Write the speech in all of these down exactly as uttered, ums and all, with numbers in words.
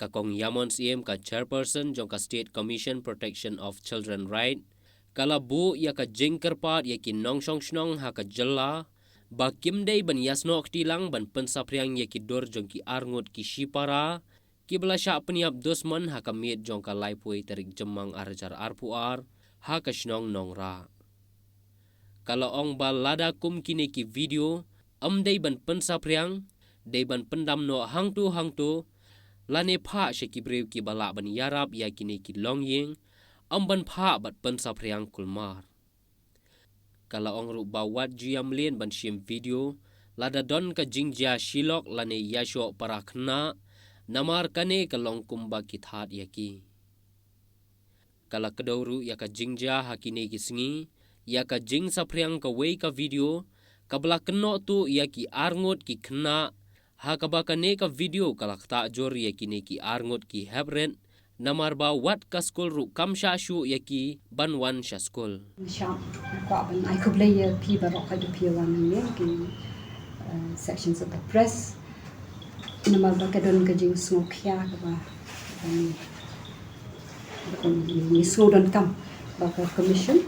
Ka Kong Yamon Syiem, ka Chairperson jong ka State Commission Protection of Children Right, ka la buh ïa ka jingkyrpad ïa ki nongshong shnong ha ka jylla ba kim dei ban ïasnoh kti lang ban pynsaphriang ïa ki dur jong ki arngut ki shipara kiba la shah pynïap dusmon ha ka miet jong ka laiphew tarik Jymmang ar hajar arphew ar ha ka shnong Nongrah. Ka la ong ba lada kum kine ki video ym dei ban pynsaphriang, dei ban pyndam noh hangto hangto, lane phah sha ki briew kiba lah ban ïarap ïa kine ki longïing, ym ban phah bad pynsaphriang kulmar. Ka la ong ruh ba wat ju ïamlien ban shim video lada don ka jingjia shilok lane ïashoh para khynnah, namar kane ka long kumba ki thad ïa ki. Ka la kdew ruh ïa ka jingjia ha kine ki sngi ïa ka jingsaphriang kawei ka video kaba la kynnoh tuh ïa ki arngut ki khynnah, ha kaba kane ka video ka la ktah jur ïa kine ki arngut ki hep rit, namar ba wat ka skul ruh kam shah shuh ïa ki ban wan sha skul. Shah, kwah ban ai khublei ïa phi baroh ka dei phi wan hangne ki, eh, sections of the press. Namar ba ka don ka jingsngewkhia kaba, em, em, ngi sngewdonkam ba ka commission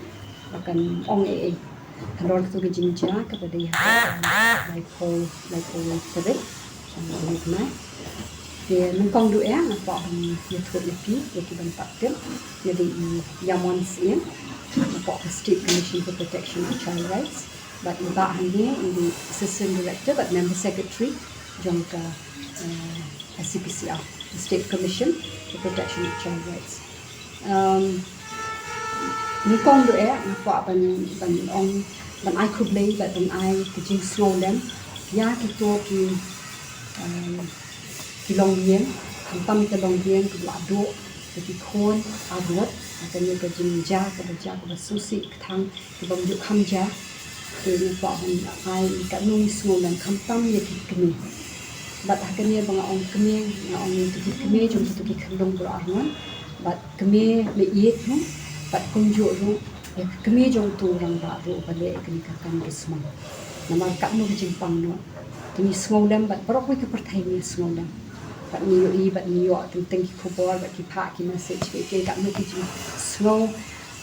ba kan ong ei ei halor katu ka jingjia kaba dei ha ka laiphew, laiphew tarik, em, Naiwieng. Te nyngkong duh eh nga kwah ban ïathuh ïa phi ïa ki ban pat tip. Nga dei i Yamon Syiem, nga kwah ka State Commission for Protection of Child Rights. Bad i bah hangne i dei Assistant Director bad Member Secretary jong ka, eh, S C P C R, State Commission for Protection of Child Rights. Um, nyngkong duh eh nga kwah ban, ban ong, ban ai khublei bad ban ai ka jingsngewlem ïa kito ki, um, ki longïing, khamtam ki longïing kiba la duh da ki khun arngut ha kane ka jingjia kaba jia kaba sngewsih kthang kaba ym ju kham jia. Te nga kwah ban ai katno ngi sngewlem khamtam ïa ki kmie. Bad ha kane ba nga ong kmie, nga ong ïa ki kmie jong kito ki khyllung baroh arngut. Bad kmie leh ïeit ruh, bad kumjuh ruh ïa ki kmie jong uto u rangbah ruh uba leh ïa kane ka kam dusmon. Namar katno ka jingpang noh. Te ngi sngewlem bad baroh kawei ka pyrthei ngi sngewlem. Bad ngi ïohi bad ngi ïoh teng teng ki khubor bad ki phah ki message ki, ki katno ki jingsngew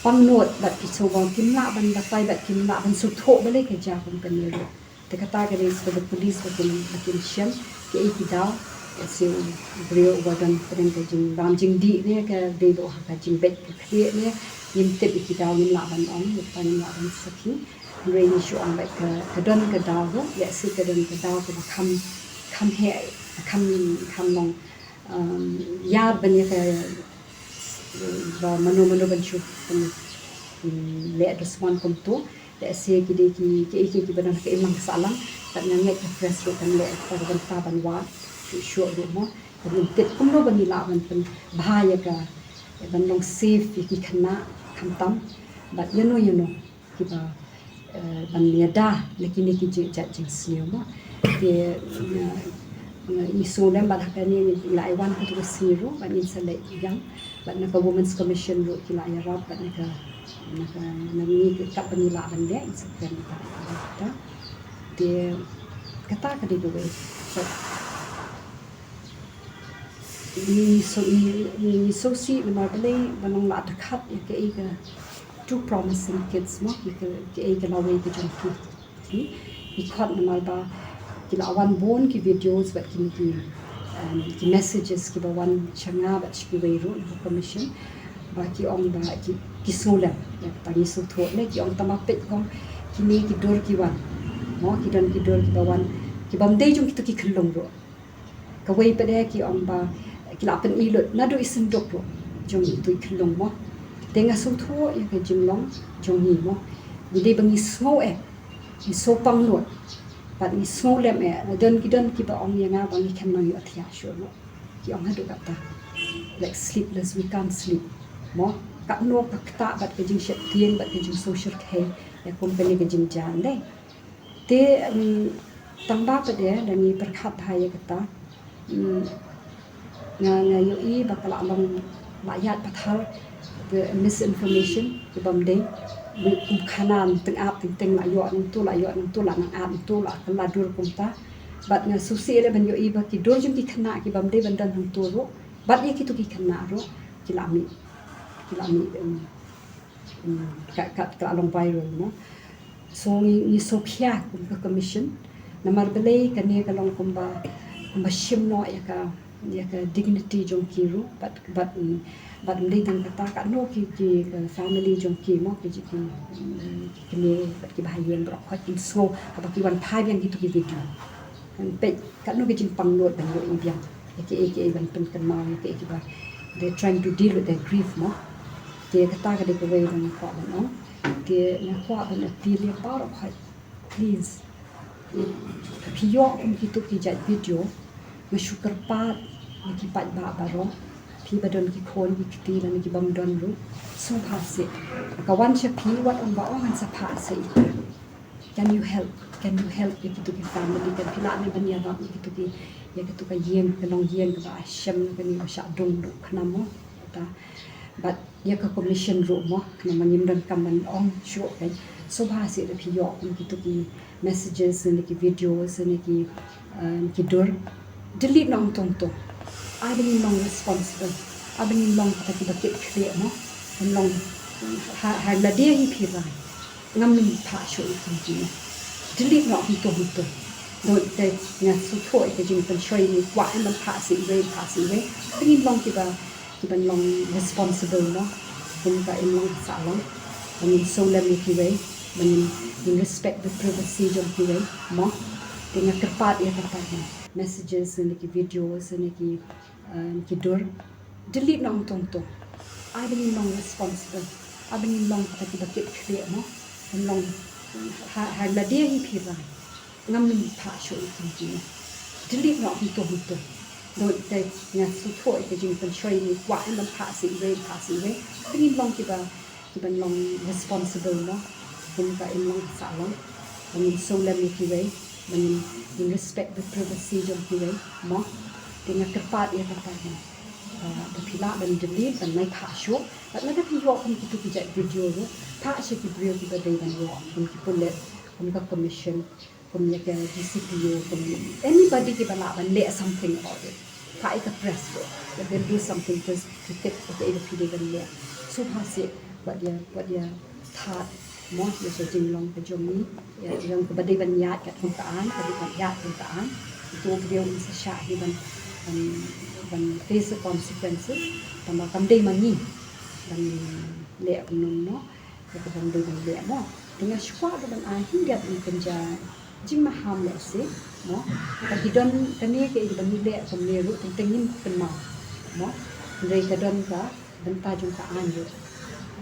pang noh bad ki sngewbang kim lah ban batai bad kim lah ban sngewthuh balei ka jia kum kane ruh. Te kata ka dei sha ka police ba kin, ba kin shem kiei ki daw, ka shu briew uba don pdeng ka jingbam jingdih ne ka dei ruh ha ka jingbeit ka khlieh ne, ngim tip ïa ki daw ngim lah ban ong, ngim lah ban sakhi. Hynrei ngi shu ong ba ka, ka don ka daw ruh, lehse ka don ka daw kaba kham, kham heh, kham, kham long, um, ïa ban ïa ka, ba mano mano ban shu, ban, um, leh dusmon kumto. Lehse ki dei ki, ki, ki, kiba don ha ka imlang ka sahlang. Bad nga ngeit ka press ruh kan leh kata ka bynta ban wad shuh shuh ruh mo. Bad ngin tip kumno ba ngi lah ban pynbha ïa ka, ban long safe ïa ki khynnah khamtam. Bad ïano ïano kiba, eh, ban ïada na kine ki jait jingsniew mo. Te, eh, eh, ngi sngewlem bad ha kane ngi la ai wan katu ka sngi ruh bad ngin sa leit ïeng bad na ka Women's Commission ruh ki la ïarap bad na ka, na ka, na ngi ka, kaba ngi lah ban leh ngi sa kren bad kata. Te kata ka dei kawei. Bad ngi sngewsih, ngi, ngi sngewsih namar balei ban ong la dkhot ïa kaei ka two promising kids mo, ïa ka, kaei ka lawei ka jong ki. Ki, ki khot namar ba ki la wan bun ki videos bad ki, ki, um, ki messages kiba wan sha nga bad sha kiwei ruh na ka commission ba ki ong ba ki, ki sngewlem. Ïa kata ngi sngewthuh ne ki ong tang ba peit kong kine ki dur ki wan mo, ki don ki dur kiba wan kibym dei jong kito ki khyllung ruh. Kawei pat de ki ong ba ki la pyni lut naduh i synduk ruh jong ito i khyllung mo. Te nga sngewthuh ïa ka jinglong jong ngi mo. Ngi dei ba ngi sngew eh, ngi sngew pang lut bad ngi sngewlem eh. Don ki, don kiba ong ïa nga ba ngi khlem nang ïohthiah shuh mo. Ki ong haduh katta, like sleepless, we can't sleep mo. Katno ka ktah bad ka jingsheptieng bad ka jingsngewshyrkhei ïa kum kane ka jingjia dei. Te, um, tang ba pat de da ngi pyrkhat bha ïa kata, um, nga, nga ïohi ba ka la long, la ïaid pathar ka misinformation kibym dei. Kum khana teng ap teng teng la ïoh nangto, la ïoh nangto, la nang ap nangto, la kylla dur kumta. Bad nga sngewsih leh ban ïohi ba ki dur jong ki khynnah kibym dei ban don hangto ruh Bad ïa kito ki khynnah ruh ki la mih, ki la mih, em, em, ka, ka, ka la long viral, no. So ngi, ngi sngewkhia kum ka commission. Namar balei kane ka long kumba, kumba shim noh ïa ka, ïa ka dignity jong ki ruh, bad, bad, em, bad ym dei tang kata, katno ki, ki, eh, family jong ki mo, ki, ki, em, ki kmie bad ki bahaïing baroh khoit kin sngew haba ki wan phai biang kito ki video. Peit katno ki jingpang lut ban ïohi biang ïa kiei kiei ban pynkynmaw ïa kiei kiba they're trying to deal with their grief mo. Te kata ka dei kawei ba nga kwah ban ong. Te nga kwah ban appeal ïa baroh khoit, please, phi ïoh kum kito ki jait video, nga shu kyrpad ïa ki paidbah baroh, phi ba don ki khun ki kti lane ki bym don ruh, sngewbha seh. Ka wan sha phi, wat ong ba ong ngan sa phah seh ïa ka. Can you help? Can you help ïa kito ki family? Kan phi lah ne ban ïarap ïa kito ki, ïa kito ka ïing, ka longïing kaba shem kane ba shah dung duh khnang mo. Kata. Bad ïa ka commission ruh mo, namar ngim donkam ban ong shuh, kan. Sngewbha seh lada phi ïoh kum kito ki messages ne ki videos ne ki, um, ki dur, delete noh hangto hangto. Ai ba ngin long responsible, ai ba ngin long kata kiba kit khlieh mo. Ngin long ha, ha lade hi phi rai. Ngam nym phah shuh ïa ki mo. Delete noh hangto hangto. Don te nga sngewthuh ïa ka jingpynshoi, ngi kwah ban phah seh iwei, phah seh iwei. Ba ngin long kiba, kiban long responsible mo. Kum ka im long ka sah long. Ba ngin sngewlem ïa kiwei, ba ngin, ngin respect the privacy jong kiwei mo. Te nga kyrpad ïa kata mo. Messages ne ki videos ne ki, um, ki dur, delete noh hangto hangto. Ai ba ngin long responsible, ai ba ngin long kata kiba kit khlieh mo. Ngin long ha, ha lade hi phi rai. Ngam nym phah shuh ïa ki mo. Delete noh hangto hangto. Don te nga sngewthuh ïa ka jingpynshoi, ngi kwah ban phah seh iwei, phah seh iwei. Ba ngin long kiba, kiban long responsible mo. Kum ka im long ka sah long. Ba ngin sngewlem ïa kiwei, ba ngin, ngin respect the privacy jong kiwei mo. Te nga kyrpad ïa kata mo. Ah, ba phi lah ban delete, ban ym phah shuh. Bad lada phi ïoh kum kito ki jait video ruh, phah sha ki briew kiba dei ban ïoh, kum ki pulit, kum ka commission, kum ïa ka D C P O, kum anybody kiba lah ban leh something about it. Phah ïa ka press ruh, that they'll do something, 'cause phi tip ïa kaei ba phi dei ban leh. Sngewbha seh, wat ïa, wat ïa thad mo ïa ka jinglong ka jong ngi, ïa, ïa kaba dei ban ïaid katkum ka aiñ, ka dei ban ïaid kum ka aiñ. Uto u briew un sa shah hi ban, ban, ban face the consequences. Tangba kam dei ma ngi ban leh kumno mo. Kata kam dei ban leh mo. Te nga shu kwah ruh ban ai khyndiat ïa ka jingmaham lehse mo. Ka ki don kane kaei ba ngi leh kumne ruh, teng teng ngim kynmaw mo. Hynrei ka don ka bynta jong ka aiñ ruh.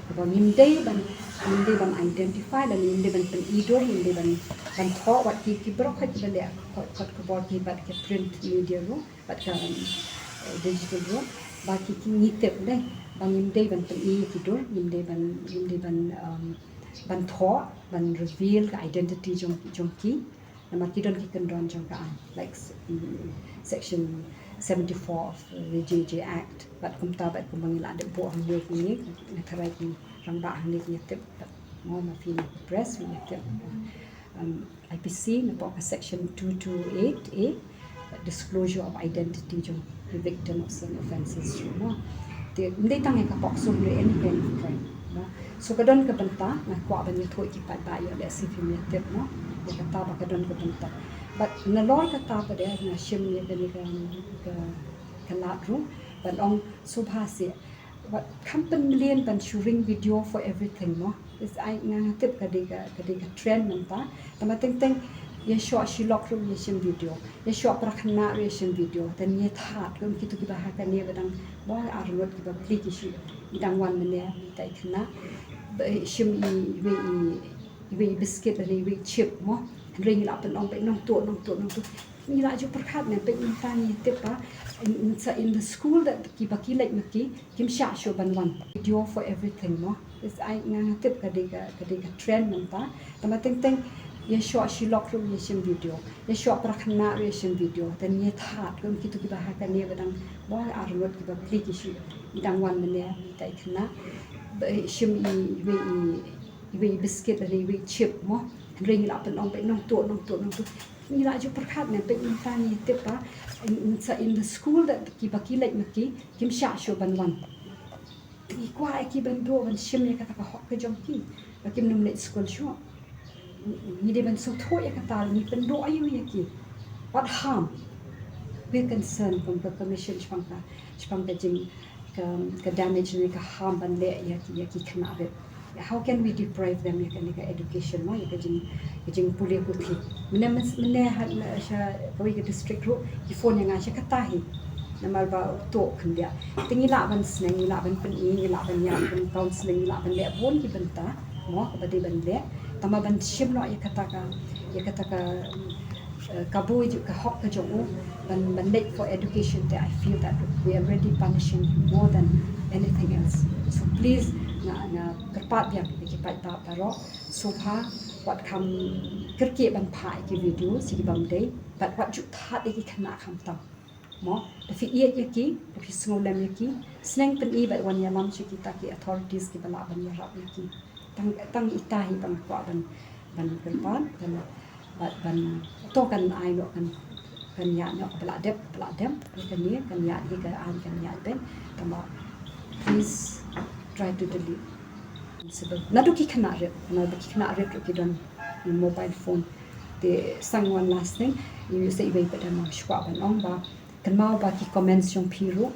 Kaba ngim dei ban, ngim dei ban identify lane ngim dei ban pyni dur, ngim dei ban, ban thoh, wat ki, ki baroh khoit kiba leh khot, khot khubor ki bad ki print media ruh, bad ka, um, digital ruh, ba ki, ki ngi tip dei ba ngim dei ban pyni ïa ki dur, ngim dei ban, ngim dei ban, um, ban thoh, ban reveal ka identity jong, jong ki. Namar ki don ki kyndon jong ka aiñ, like, s-, mm, section seventy-four of the J J Act. Bad kumta bad kumba ngi la dep buh hangne, ngi, nga tharai ki rangbah hangne ki ïa tip bad mo, ma phi na ka press phi ïa tip. Um, I P C napoh ka section two two eight A, disclosure of identity jong the victim of certain offences ruh mo. Te ym dei tang ïa ka POCSO, hynrei any kind of crime mo. So ka don ka bynta, nga kwah ban ïathuh ïa ki paidbah ïoh lehse phim ïa tip mo, ïa kata ba ka don ka bynta. Bad nalor kata pat de nga shim ïa kane ka, ka, ka lad ruh ban ong sngewbha seh, wat kham pynmlien ban shu ring video for everything mo. Is ai nga, nga tip ka dei ka, ka dei ka trend mynta. Tangba teng teng ïa shoh shi lok ruh ïa shim video, ïa shoh para khynnah ruh ïa shim video. Te ngi ïa thad kum kito kiba ha kane ba dang, mo, arngut kiba pli ki shu, i dang wan mynne mynta i khynnah, ba i shim i, iwei i, iwei i biscuit lane iwei i chip mo. Hynrei ngi la pynong ba i nongtuh, nongtuh, nongtuh. Ngi la ju pyrkhat ne, peit mynta ngi tip ba in, in, sa in the school that kiba ki leit ma ki, kim shah shuh ban wan video for everything mo. Is ai nga, nga tip ka dei ka, ka dei ka trend mynta. Tangba teng teng ïa shoh shi lok ruh ïa shim video, ïa shoh para khynnah ruh ïa shim video. Te ngi ïa thad kum kito kiba ha kane ba dang, mo, arngut kiba pli ki shu, i dang wan mynne mynta i khynnah, ba i shim i, iwei i, iwei i biscuit lane iwei i chip mo. Hynrei ngi la pynong ba i nongtuh, nongtuh, nongtuh. Ngi la ju pyrkhat ne, peit mynta ngi tip ba in, in, sa in the school that ki ba ki leit ma ki, kim shah shuh ban wan. Ngi kwah ïa ki ban duh ban shim ïa kata ka hok ka jong ki ba kim nym leit skul shuh. Ngi dei ban sngewthuh ïa kata, ngi pynduh aïu ïa ki. What harm? We're concerned kum ka commission shaphang ka, shaphang ka jing, ka, ka damage ne ka harm ban leh ïa ki, ïa ki khynnah rit. How can we deprive them ïa kane ka education, mo, ïa ka jing, ka jingpule puthi? Mynne, mynne ha, sha kawei ka district ruh ki phone ïa nga sha kata hi. Namar ba u tuh khyndiat. Te ngi lah ban sneng, ngi lah ban pyni, ngi lah ban ïa ban counseling, ngi lah ban leh bun ki bynta, mo, kaba dei ban leh. Tangba ban shim noh ïa kata ka, ïa kata ka, eh, kabu ju ka hok ka jong u ban, ban leit for education, te I feel that we are already punishing him more than anything else. So please, nga, nga kyrpad biang ïa ki paidbah baroh, sngewbha wat kham kyrkieh ban phah ïa ki video sha ki bym dei, bad wat ju thad ïa ki khynnah khamtam. Mo, da phi ïeit ïa ki, da phi sngewlem ïa ki, sneng pyni bad wan ïalam sha kita ki authorities kiba lah ban ïarap ïa ki. Tang, tang ita hi ba nga kwah ban, ban kyrpad, ban, ban, ban, to kan ai noh, kan, kan ïaid noh, ba lah dep, ba lah dep, ïa kane, kan ïaid hi ka aiñ, kan ïaid beit, tangba please try to delete. Naduh ki khynnah rit, naduh ki khynnah rit ruh ki don mobile phone. Te sa one last thing, ïa u sa iwei pat ma nga shu kwah ban ong ba, kynmaw ba ki comments jong phi ruh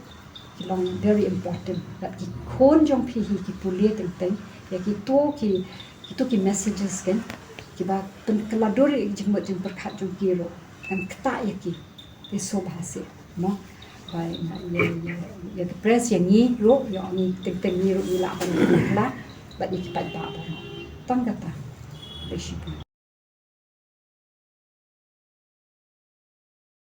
ki long very important. Bad ki khun jong phi hi ki pule teng teng ïa kito ki, kito ki messages, kan, kiba pynkylla dur ïa ki jingmut jingpyrkhat jong ki ruh, kan ktah ïa ki. Te sngewbha seh, mo. Ba ïa, ïa, ïa, ïa ki press, ïa ngi ruh, ïa ngi teng teng ngi ruh ngi lah ban kylla, bad ïa ki paidbah baroh. Tang kata. Khublei shibun.